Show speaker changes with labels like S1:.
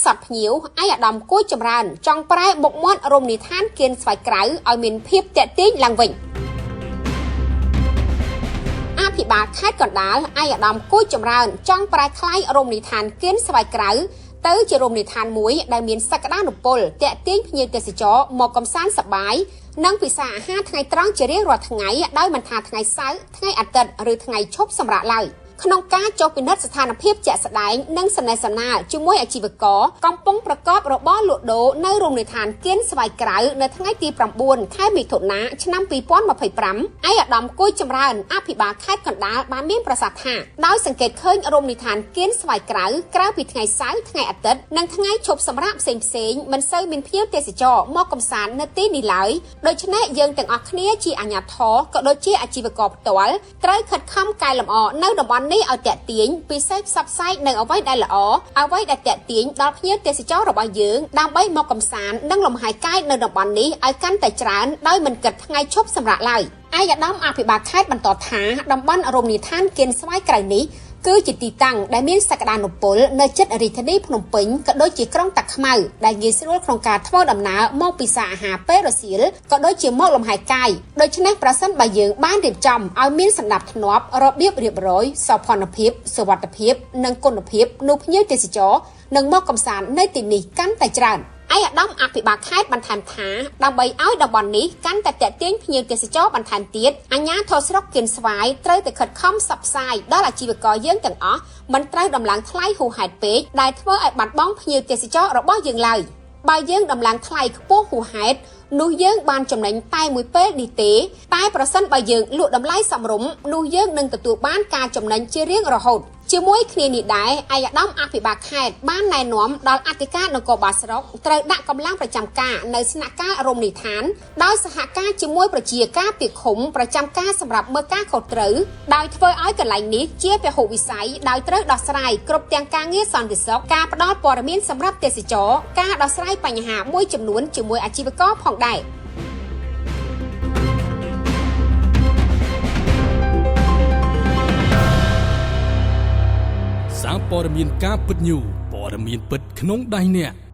S1: ខ្សត់ភ្ញៀវឯកឧត្តមគួចចម្រើនចង់ប្រែមុខមាត់រមណីយដ្ឋានកៀនស្វាយក្រៅឲ្យមានភាពទាក់ទាញឡើងវិញ។អភិបាលខេត្តកណ្ដាលឯកឧត្តមគួចចម្រើនចង់ប្រែក្លាយរមណីយដ្ឋានកៀនស្វាយក្រៅទៅជារមណីយដ្ឋានមួយដែលមានសក្តានុពលទាក់ទាញភ្ញៀវទេសចរមកកម្សាន្តសប្បាយនិងពិសាអាហារថ្ងៃត្រង់ជារៀងរាល់ថ្ងៃដោយមិនថាថ្ងៃសៅរ៍ថ្ងៃអាទិត្យឬថ្ងៃឈប់សម្រាកឡើយ។ ក្នុងការចុះពិនិត្យស្ថានភាពជាក់ស្ដែងនិងសំណេះសំណាលជាមួយអាជីវករកំពុងប្រកបរបរលក់ដូរនៅរមណីយដ្ឋានកៀនស្វាយក្រៅនៅថ្ងៃទី9ខែមិថុនាឆ្នាំ2025ឯកឧត្តមគួយចម្រើនអភិបាលខេត្តកណ្ដាលបានមានប្រសាសន៍ថាដោយសង្កេតឃើញរមណីយដ្ឋានកៀនស្វាយក្រៅក្រៅពីថ្ងៃសៅរ៍ថ្ងៃអាទិត្យនិងថ្ងៃឈប់សម្រាកផ្សេងៗមិនសូវមានភ្ញៀវទេសចរមកកម្សាន្តនៅទីនេះឡើយដូច្នេះយើងទាំងអស់គ្នាជាអាជ្ញាធរក៏ដូចជាអាជីវករផ្ទាល់ត្រូវខិតខំកែលម្អនៅតំបន់នេះឲ្យទាក់ទាញពិសេសផ្សព្វផ្សាយនៅអ្វីដែលល្អអ្វីដែលទាក់ទាញដល់ភ្ញៀវទេសចររបស់យើងដើម្បីមកកម្សាន្តនិងលំហែកាយនៅតំបន់នេះឲ្យកាន់តែច្រើនដោយមិនគិតថ្ងៃឈប់សម្រាកឡើយឯកឧត្តមអភិបាលខេត្តបន្តថាតំបន់រមណីយដ្ឋានកៀនស្វាយក្រៅនេះគឺជាទីតាំងដែលមានសក្តានុពលនៅជិតរាជធានីភ្នំពេញក៏ដូចជាក្រុងតាខ្មៅដែលងាយស្រួលក្នុងការធ្វើដំណើរមកពិសាអាហារពេលរសៀលក៏ដូចជាមកលំហែកាយដូច្នេះប្រសិនបើយើងបានរៀបចំឲ្យមានសណ្ដាប់ធ្នាប់របៀបរៀបរយសោភ័ណភាពសុវត្ថិភាពនិងគុណភាពនោះភ្ញៀវទេសចរនឹងមកកម្សាន្តនៅទីនេះកាន់តែច្រើន។ ឯកឧត្តមអភិបាលខេត្តបន្ថែមថាដើម្បីឲ្យតំបន់នេះកាន់តែទាក់ទាញភ្ញៀវទេសចរបន្ថែមទៀតអាជ្ញាធរស្រុកកៀនស្វាយត្រូវតែខិតខំផ្សព្វផ្សាយដល់អាជីវករយើងទាំងអស់មិនត្រូវដំឡើងថ្លៃហួសហេតុពេកដែលធ្វើឲ្យបាត់បង់ភ្ញៀវទេសចររបស់យើងឡើយបើយើងដំឡើងថ្លៃខ្ពស់ហួសហេតុនោះយើងបានចំណេញតែមួយពេលនេះទេតែប្រសិនបើយើងលក់តម្លៃសមរម្យនោះយើងនឹងទទួលបានការចំណេញជារៀងរហូតជាមួយគ្នានេះដែរឯកឧត្តមអភិបាលខេត្តបានណែនាំដល់អធិការនគរបាលស្រុកត្រូវដាក់កម្លាំងប្រចាំការនៅស្នាក់ការរមណីយដ្ឋានដោយសហការជាមួយប្រជាការពារឃុំប្រចាំការសម្រាប់មើលការខុសត្រូវដោយធ្វើឲ្យកន្លែងនេះជាពហុវិស័យដោយត្រូវដោះស្រាយគ្រប់ទាំងការងារសន្តិសុខការផ្ដល់ព័ត៌មានសម្រាប់ទេសចរការដោះស្រាយបញ្ហាមួយចំនួនជាមួយអាជីវករផងដែរ។
S2: សារព័ត៌មានការពិតញូព័ត៌មានពិតក្នុងដៃអ្នក។